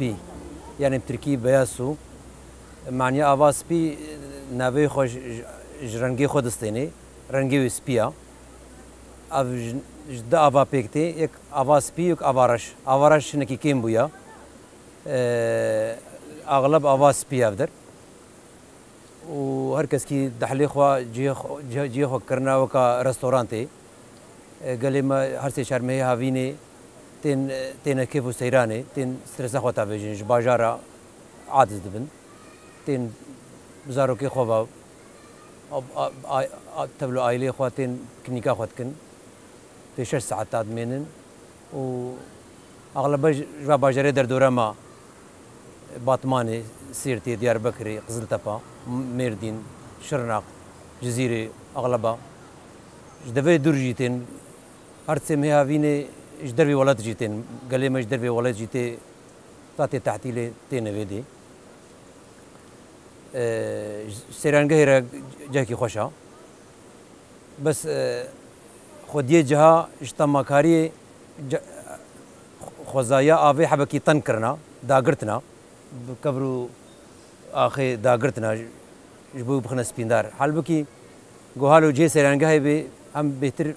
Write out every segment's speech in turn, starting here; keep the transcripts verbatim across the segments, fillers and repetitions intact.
spî, yanî bi tirkî beyaz sû. Maniya ava spî, navê xwe ji, ji, ji rengê xwe distênê. Rengê wê spî ya. Ev ji, ji du ava pêk tê. Yek ava spî, yek ava reş. Ava reş hinekî kêm bûya. Ee, axleb ava spî ev der. Û her keskî dehlê xwe cihê xwe, cihê, cihê xwe kirina weka restorantê. E, gelê me her sê çar mehê havînê tên, têne kêf û seyranê, tên stresa xwe tavêjin, ji bajara aciz dibin. Tên zarokê xwe ve, a, a, a, a, tevlo aîleyê xwe tên klînika xwe dikin. Pê şeş saet ta dimênin û axlebe ji, ji va bajarê derdora me, Batmanê, Sêrtê, Diyarbekirê, Qiziltepa, Mêrdîn, Şirnex, Cizîrê, axleba ji devê dûr jî tên, her sê mehê havînê ji dervê welat jî tên, gelê me ji dervê welat jî tê, ta tê tehtîlê têne vê dê. E, ji sêrangehê re cihekî xweş a. Bes, e, xwediyê ciha ji temakariyê ce-, xwezaya avê hebekî teng kirina, dagirtina. Bi kevr û axê dagirtina ji, ji bo bixine spîndar. Halbikî guhal û cihê sêrangehê bê hem bêhtir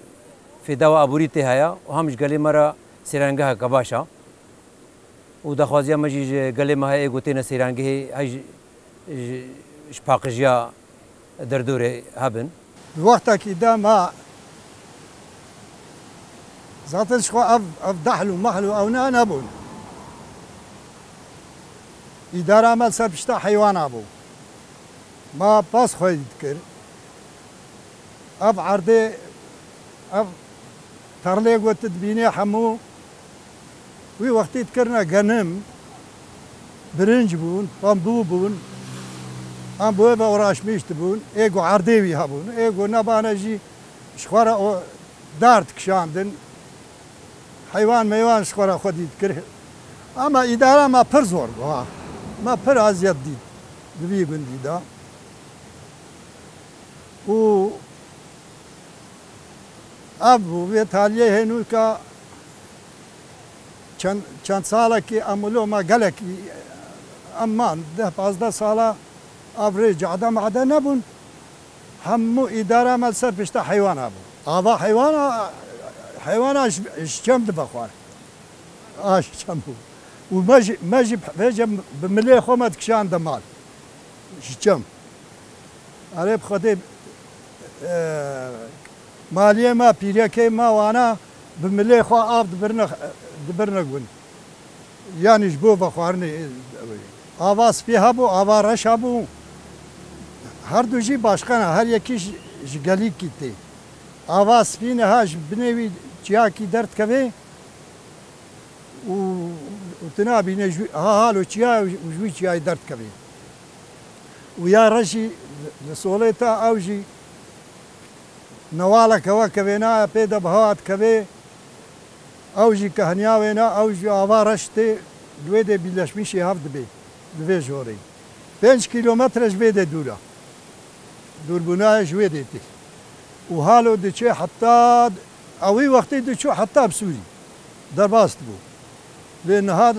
fêda û aborî tê heye û hem ji gelê me re sêrangeheke baş a. Û daxwaziya me jî ji gelê me heye ê ku têne sêrangehê, hey ji, ji, ji paqijiya derdorê hebin. Di wextekî de me zaten ji xwe ev, ev dehl û mehl û ewna nebûn. Îdara me li ser pişta heywana bû. Me pas xwedî dikir. Ev erdê, ev tarlê ku tu dibînî hemû wî wextî dikirine genim, birinc bûn, bambû bûn, em bi wê ve uğraşmîş dibûn, ê ku erdê wî hebûn, ê ku nebane jî ji xwe re o dar dikişandin, heywan meywan ji xwe re xwedî dikir. Ama îdara me pir zor bû, ha. Me pir eziyet dît di vî gundî de. Û ev bû, vê taliyê hênûka çend, çend salekî em wilo me gelekî em man, deh pazdeh sala ev rê cade made nebûn. Hemû îdara me li ser pişta heywana bû. Ava heywana, heywana ji, ji çem dibe xwar. A ji çem bû. Û me jî, me jî vêce bi milê xwe me dikişande mal. Ji çem. Erê bi Xwedê, e, maliyê me, pîrekê me wana bi milê xwe av dibirine, dibirine gund. Yanî ji bo vexwarinê, ava spî hebû, ava reş hebû. Her du jî başqe ne, her yekî ji, ji gelîkî tê. Ava spî niha ji binê wî çiyakî derdikeve û, û tu nabîne ji, ha halo çiya û ji wî çiyayê derdikeve. Û ya reş jî li solê te ew jî newaleke weke vêna pê de bi hewa dikeve. Ew jî kehniya wêna, ew jî ava reş tê, li wê dê bîleşmîşê hev dibê, li vê jorê. Pênc kîlometre ji vê dê dûr e. Dûrbûnayê ji wê dê tê. Û halo diçê heta, ewî wextê diçû heta bi Sûrî. Derbas dibû. Lê niha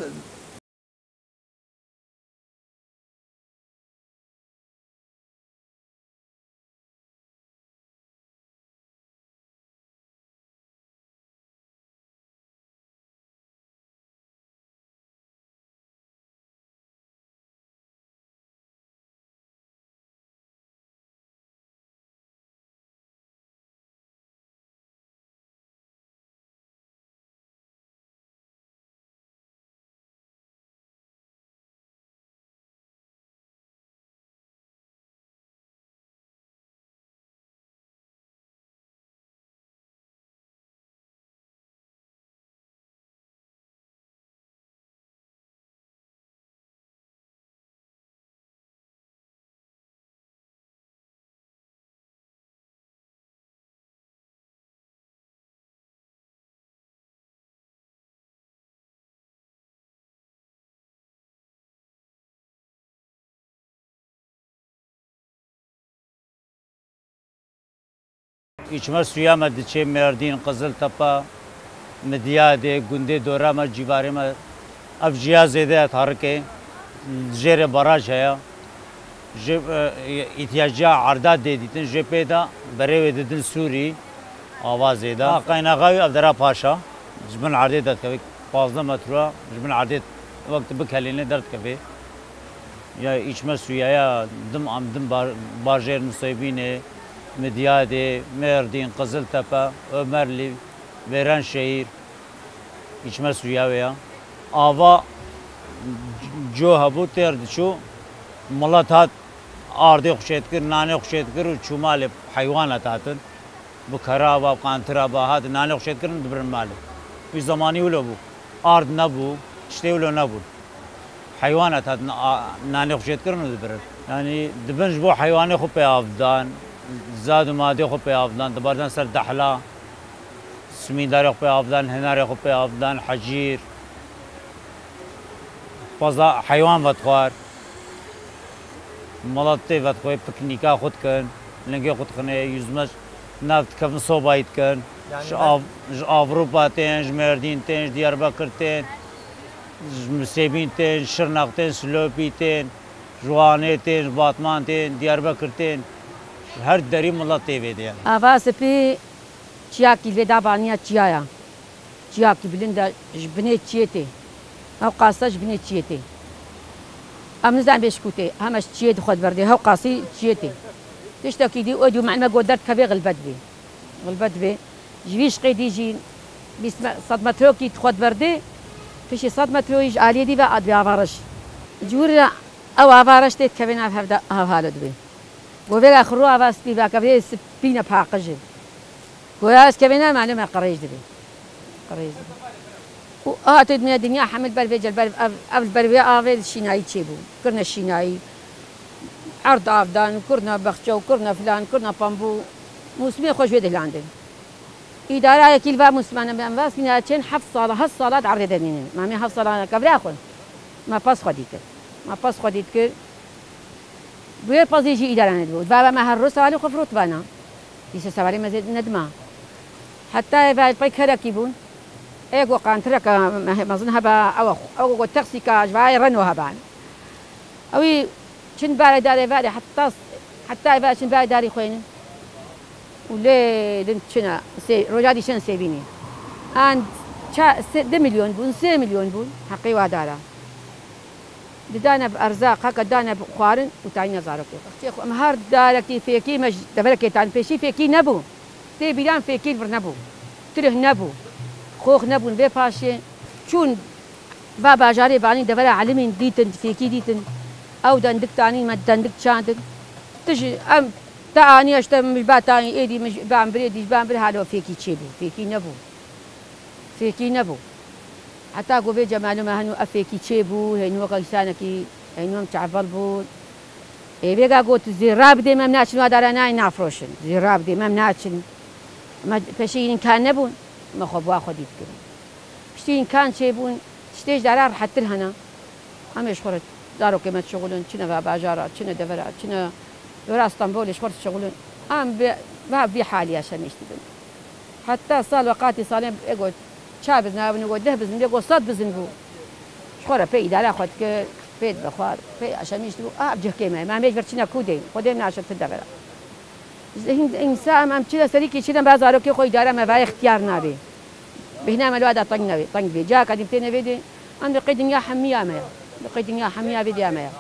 Îçme suya me diçê Mêrdîn, Qiziltepe, Midyadê, gundê dora me, cîvarê me, Ev ciya zêde ye Tarikê. Jêrê baraj heye. Ji, e, îhtiyacîya erda dê dîtin, jê pê de berê wê didin Sûrî, ava zêde. Ha, qeynaxa wî ev dera paşa, ji bin erdê derdikeve, pazdeh metre, ji bin erdê wek tu bikelînê derdikeve. Ya îçme suya ya dim em dim bar-, bajêr Nusaybînê, Midyadê, Mêrdîn, Qiziltepe, Omerlî, Vêrenşehîr. Îçme suya wê ya. Ava co hebû têr diçû, milet hat ardê xwe çêdikir, nanê xwe çêdikir û çû malê heywan hat hatin. Bi kera ba, qantira ba hat, nanê xwe çêdikirin dibirin malê. Wî zemanî wilo bû. Ard nebû, tiştê wilo nebûn. Heywan hat hatin a-, nanê xwe çêdikirin û dibirin. Yanî dibin ji bo heywanê xwe pê av didan, zad û madê xwe pê av didan, dibardan ser dehla. Simîndarê xwe pê av dan, hinarê xwe pê av dan, hecîr, paza heywan vedixwar. Milet tê vedixwê, piknîka xwe dikin, lingê xwe dixine, yüzme nav dikevin, sobayî dikin. Yanî Ji ben- Av-, ji Avrupa tên, ji Mêrdîn tên, ji Diyarbekir tên, ji Nisêbîn tên, ji Şirnex tên, Silopî tên, ji Wanê tên, ji Batman tên, Diyarbekir tên. Ji her derî milet tê vê de ye. Ava Spî Çiyakî li vê de vaniya çiya ya. Çiyakî bilind e, ji binê çiyê tê. Ew qasa ji binê çiyê tê. Em nizanin bê ji ku tê. Heme ji çiyê dixwe diberdê. Hew qasî çiyê tê. Tiştekî dî, ê dî me got derdikevê xilbet bê. Xilbet bê. Ji vî şiqê dî jî bîst me-, sed metrokî dixwe diberdê. Piştî sed metroyî ji aliyê dî ve adibê ava reş. Ji wir re ew ava reş tê dikevê nav hev de, hev halo dibê. Govêra xirû ava spî vake, vê spîne paqij e. Goya ez kevê ne mane me qirêj dibe. Qirêj dibe. Û hatê dinya, dinya hemil ber vê cel, ber, ev, ev ber vê avê şînayî çêbû. Kirne şînayî. Erd avdan, kirne bexçe û kirne filan, kirne pambû. Mûsimê xwe ji wê dihilandin. Îdarayekî li va mûsimane me em va spîna çên heft sala, heft sala di erdê de nînin. Ma me heft sala kevra xwe. Me pas xwe dî kir. Me pas xwe dît kir. Bi wê pezê jî îdare nedibû. Diva me her rû sevalê xwe firotibana. Dîse sevalê me zêde nedima. Heta êva pey kerekî bûn. Ê ku qantireke me-, mezin heba, ew, ew ku teksîka ji vayê Renault heban. Ewî çin barê darê varê heta, heta êva çin barê darî xwênin. Û lê din çine, sê, roja dî çin sêbînî. An ça-, sê, du milyon bûn, sê milyon bûn, heqê wa dara. Didane bi erzaq, heke dane bi xwarin û tayîna zarokê. Xçê xwe, em her darekî fêkî me ji deverekê tan pêşî fêkî nebû. Tê bîran fêkî li vir nebû. Tirih nebû. Xox nebûn vê paşê. Çûn va bajarê banî devera elimîn dîtin, fêkî dîtin. Ew dendik tanî me dendik çandin. Tu ji em te anî işte min ba tanî êdî min ji ban birê dî ji ban bir halo fêkî çêbû. Fêkî nebû. Fêkî nebû. Heta ku vê cemalû me henu ev fêkî çêbû, hênû weke însanekî, hênû em çavbel bûn. Ê vêga got, zêra bidê me em naçin wa dara nayê nafroşin. Zêra bidê me em naçin. Me peşî înkan nebûn. Me xwe bi wa xwedî dikirin. Piştî înkan çêbûn, tiştê ji dara rehettir hene. Em ê ji xwe re zarokê me dişixulin, çine va bajara, çine devera, çine dora Stenbolê ji xwe re dişixulin. Em bi, va vî halî yaşamîş dibin. Heta sal weqatî salên ê got, ça bizin, ew got, deh bizin, ê got, sed bizin bû. Ji xwe re pê îdara xwe dikir, pê dibe xwar, pê yaşamîş dibû. A, cihkê me, me mêj vir çine ku dê, xwe dê naşe tu devera. Ji hin-, însa em, em çi de serîkî çi de ba zarokê xwe îdare me vayê ixtiyar nabê. Bêhna me li wa da teng nabê, teng bê. Cihaka dî têne vê dê, em li qey dinya hemiya me ya. Li qey dinya hemiya vê diya me ya.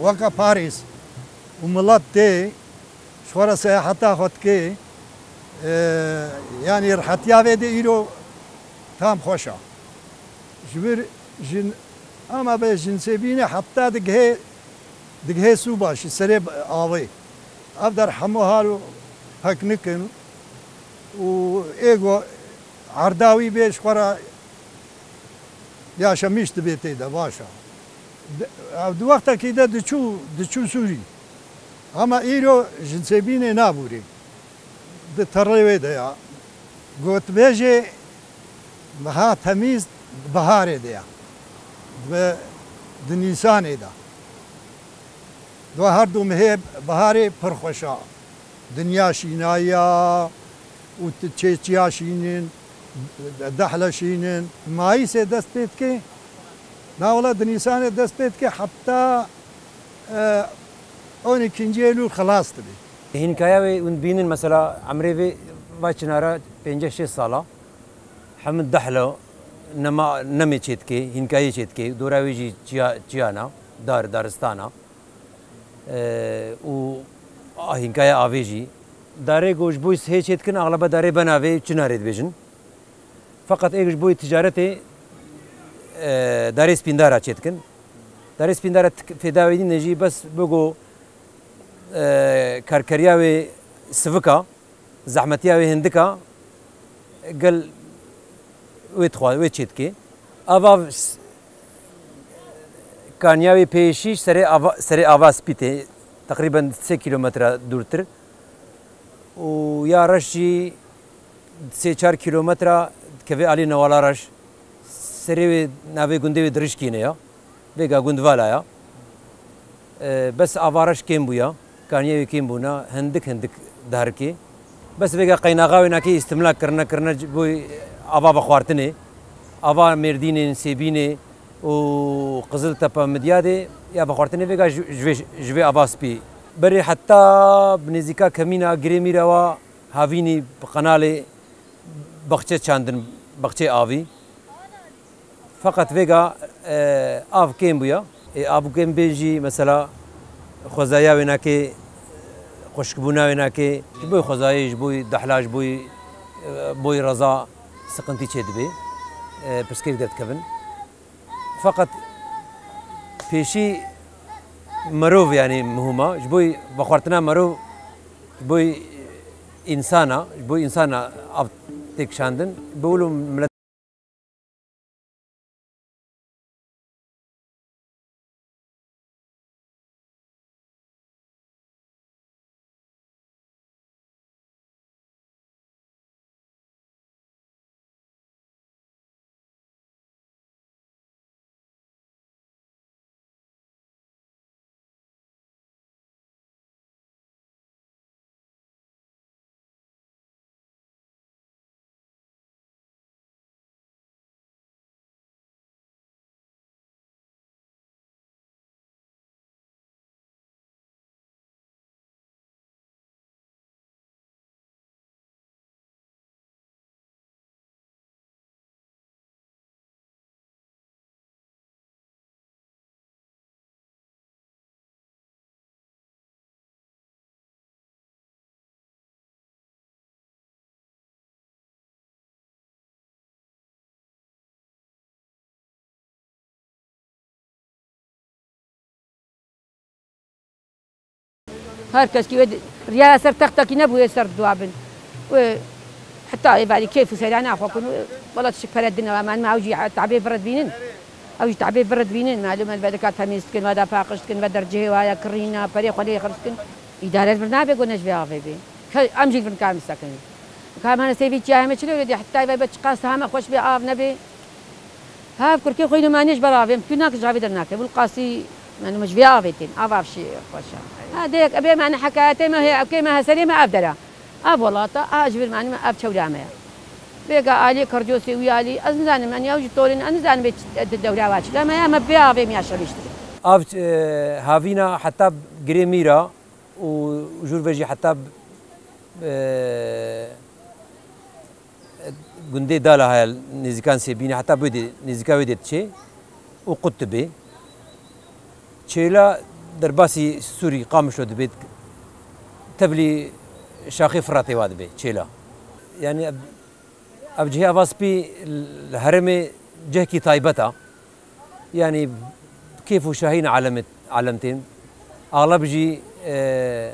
Weke Parîs û milet tê ji xwe re seyaheta xwe dike, e, yanî rihetiya vê de îro tam xweş e. Ji vir jin, ama be jinsêbînê heta digihê, digihê sûba ji serê avê. Ev der hemû hal û pek nikin û êgo erda wî bê ji xwe re yaşamîş dibe tê de, baş e. Di, ev di wextekî de diçû, diçû Sûrî. Ama îro jinsêbînê nabûrê. Di terê wê de ya. Gotbêjê meha temîz biharê de ya. Di, di Nîsanê de. Di her du mehê biharê pir xweş a. Dinya şînayiya û tu çêçiya şînin, dehle şînin. Mayîsê dest pê dike, na wela di Nîsanê dest pê dike heta, e, on ikinci Eylûl xilas dibe. Hînkaya wê hûn dibînin, mesela emrê vê va çinara pênceh şêst sala. Hemû dehla nema, nemê çêdikê, hînkayê çêdikê, dora wê jî çiya, çiyana, dar, daristana. E, û a hînkaya avê jî. Darê ku ji bo hê çêdikin, axlaba darê benavê çinarê dibêjin. Feqet ê ji bo ticaretê, e, darê spîndara çêdikin. Darê spîndara tik-, fêda wê nîne jî bes bigo, e, karkeriya wê sivika, zehmetiya wê hindika, gel wê dixwa, wê çêdike. Ava s-, kaniya wê pêşî serê ava, serê ava spî tê, teqrîben sê kîlometre dûrtir. Û ya reş jî sê çar kîlometre dikeve alî Newala Reş. Serê wê navê gundê wê Dirişkîne ya. Vêga gund vala ya. E, bes ava reş kêm bûya. Kaniyê wê kêm bûna. Hindik hindik diherikê. Bes vêga qeynaxa wê nakê îstimlak kirine, kirine ji bo ava vexwartinê. Ava Mêrdînê, Sêbînê û Qiziltepe, Midyadê ya vexwartinê vêga ji, ji vê, ji vê ava spî. Berê heta bi nêzîka kemîna Girê Mîrewa havînî bi qenalê baxçe çandin, baxçeyê avî. Feqet vêga, e, av kêm bûya. Ê, av kêm bên jî, mesela, xwezaya wê nakê, xweşikbûna wê nakê, ji bo xwezayê, ji bo dehla, ji bo, e, bo reza siqintî çêdibe, e, pirsgirêk derdikevin. Feqet pêşî merov, yanî muhim e. Ji bo vexwartina merov, ji bo însana, ji bo însana av tê kişandin, bi wilo milet Her kes ki wê di-, riyaya ser textekî nebû, wê ser dua bin. Wê heta êvarî kêf û seyrana xwe kun. Wê wela tişik pere din e, em ew jî tabê vir re dibînin. Ew jî tabê vir re dibînin. Malûm e, li vê dika temîz dikin, vê de paqij dikin, vê dercihê waya kirîna, perê xwe lê xirs dikin. Îdare li vir nabe ku ne ji vê avê bê. Ke-, em jî li vir nikarin bisekin. Ka em hene sêvî çiya heme çi lê wê dê, heta vê be çiqas heme xweş bê, av nebê. Hev kurkê xwe yî manî ji ber avê, tu nake ji avê dernake. Wil qasî, yani, me ji vê avê tên. Av, av şî xweş e. Ha, dê yek, ebê me ne hekayetê me heye, evkê me heserê me ev dera. Ev welata, a ji vir manî me ev çewra me ye. Vêga alî, karcosê wî alî, ez nizanim, yani, ew ji torên, ez nizanim vê çi, di dewra wa çi. Lema ya me vê avê me ya şerîş dibê. Av, e, havîna heta Girê Mîra û jûr ve jî heta, e, gundê Dala haya nêzîkan Sêbînê, heta bê dê, nêzîka wê dê diçê û qut dibê. Çêla Derbasî Sûrî, Qamişlo dibê, tevlî şaxê Firatê wa dibê, Çêla. Yanî ev, ev cihê ava spî li herêmê cihekî taybet a. Yanî kêf û şahîn alem, alem tên. Axleb jî, e,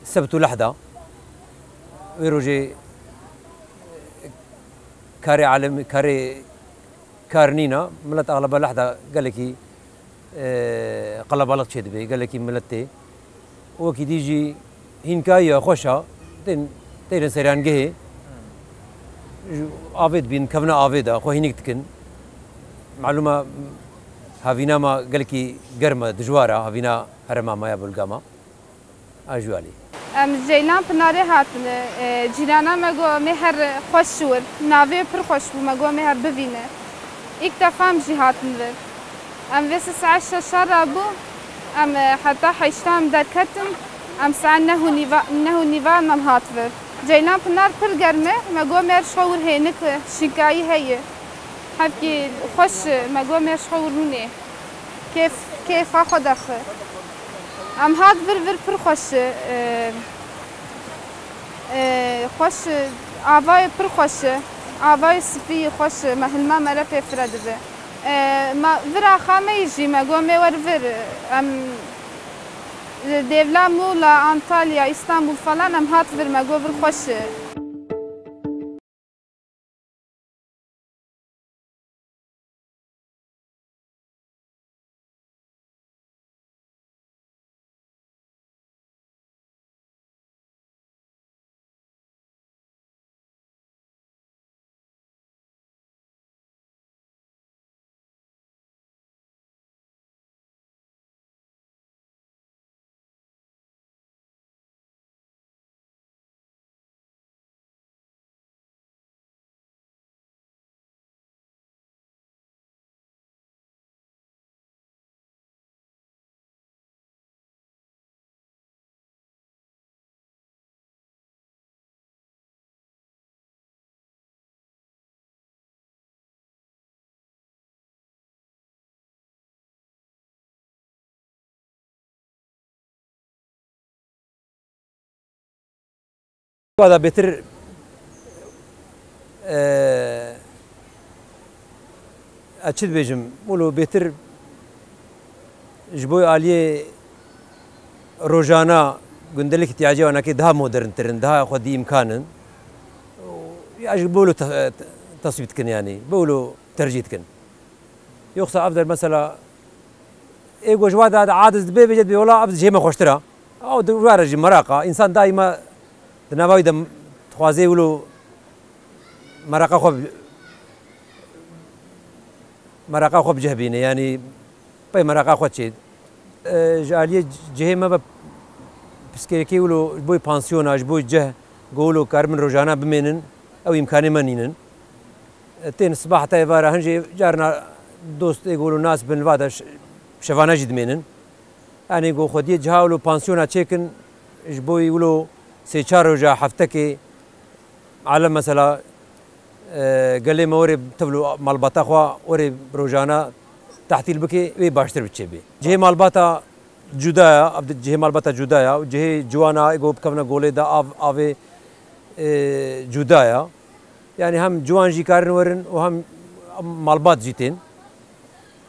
sebt û lehd a. Wê rojê karê alem, karê kar nîna. Milet axleba lehda gelekî, e, qelebalix çêdibê, gelekî milet tê. Wekî dî jî hînkayî ya xweş a, tên, têne seyrangehê. Ji avê dibîn, kevna avê de, xwe hînik dikin. Malûm e, havîna me gelekî germ e, dijwar e, havîna herêma me ya Bulgama. A jû alî. Em ji Ceylan Pinarê hatine. E, cîrana me got, "Em ê her xweş ji wir." Navê pir xweş bû, me got, "Em ê her bivîne." Îlk defa em jî hatin vir. Em vê sê saet şeşa rabû, em, e, heta heşta em derketin, em saet neh û nîva, neh û nîva em hat vir. Ceylan Pinar pir germ e, me got, "Em ê her ji xwe wir hênik, e, şînkayî heye." Hevkî xweş, e, me got, "Em ê her ji xwe wir rûnê." Kêf, kêfa xwe derxe. Em hat vir, vir pir xweş e. E, e, xweş e, avayê pir xweş e. Avayê spî xweş e. Me hilma mere pê fire dibe. E, ma vir axa me yî jî me got, "Em ê wer vir." Em dêvla Muğla, Antalya, Îstanbul falan em hat vir, me got, "Vir xweş e." Vada bêtir, e, ez çi dibêjim, wilo bêtir ji bo aliyê rojana gundelik ihtiyacê wanakê daha moderntir in, daha xwedî îmkan in. Ya ji bo wilo te-, te-, teswîb dikin, yanî bo wilo tercîh dikin. Yoksa ev der mesela, ê ku ji wa de aciz dibe, bêje dibê, "Wela ev ji hê me xweştir a." Ew di ware jî meraq a. Însan daîma di nava wî de dixwaze wilo meraqa xwe bi-, meraqa xwe bi cih bîne. Yanî pey meraqa xwe çê. E, ji aliyê cihê me ve pirsgirêkê wilo ji bo pansiyona, ji bo cih, ku wilo karibin rojana bimênin, ew îmkanê me nînin. Tên siba heta êvara hin jî carna dost ê ku nas bin li va de ş-, şevane jî dimênin. Yanî ku xwediyê ciha wilo pansiyona çêkin, ji bo wilo sê çar roja heftekê alem mesela, e, gelê me werê tevlo malbata xwe werê rojana tehtîl bike, wê baştir biçe bê. Cihê malbata cuda ya, ev di cihê malbata cuda ya, cihê ciwana ê ku bikevne golê de av, avê, e, cuda ya. Yanî hem ciwan jî karin werin û hem malbat jî tên.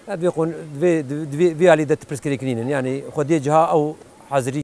Ev vê qon-, vê, vê, vê alî de ti pirsgirêk nînin. Yanî xwediyê ciha ew hazirî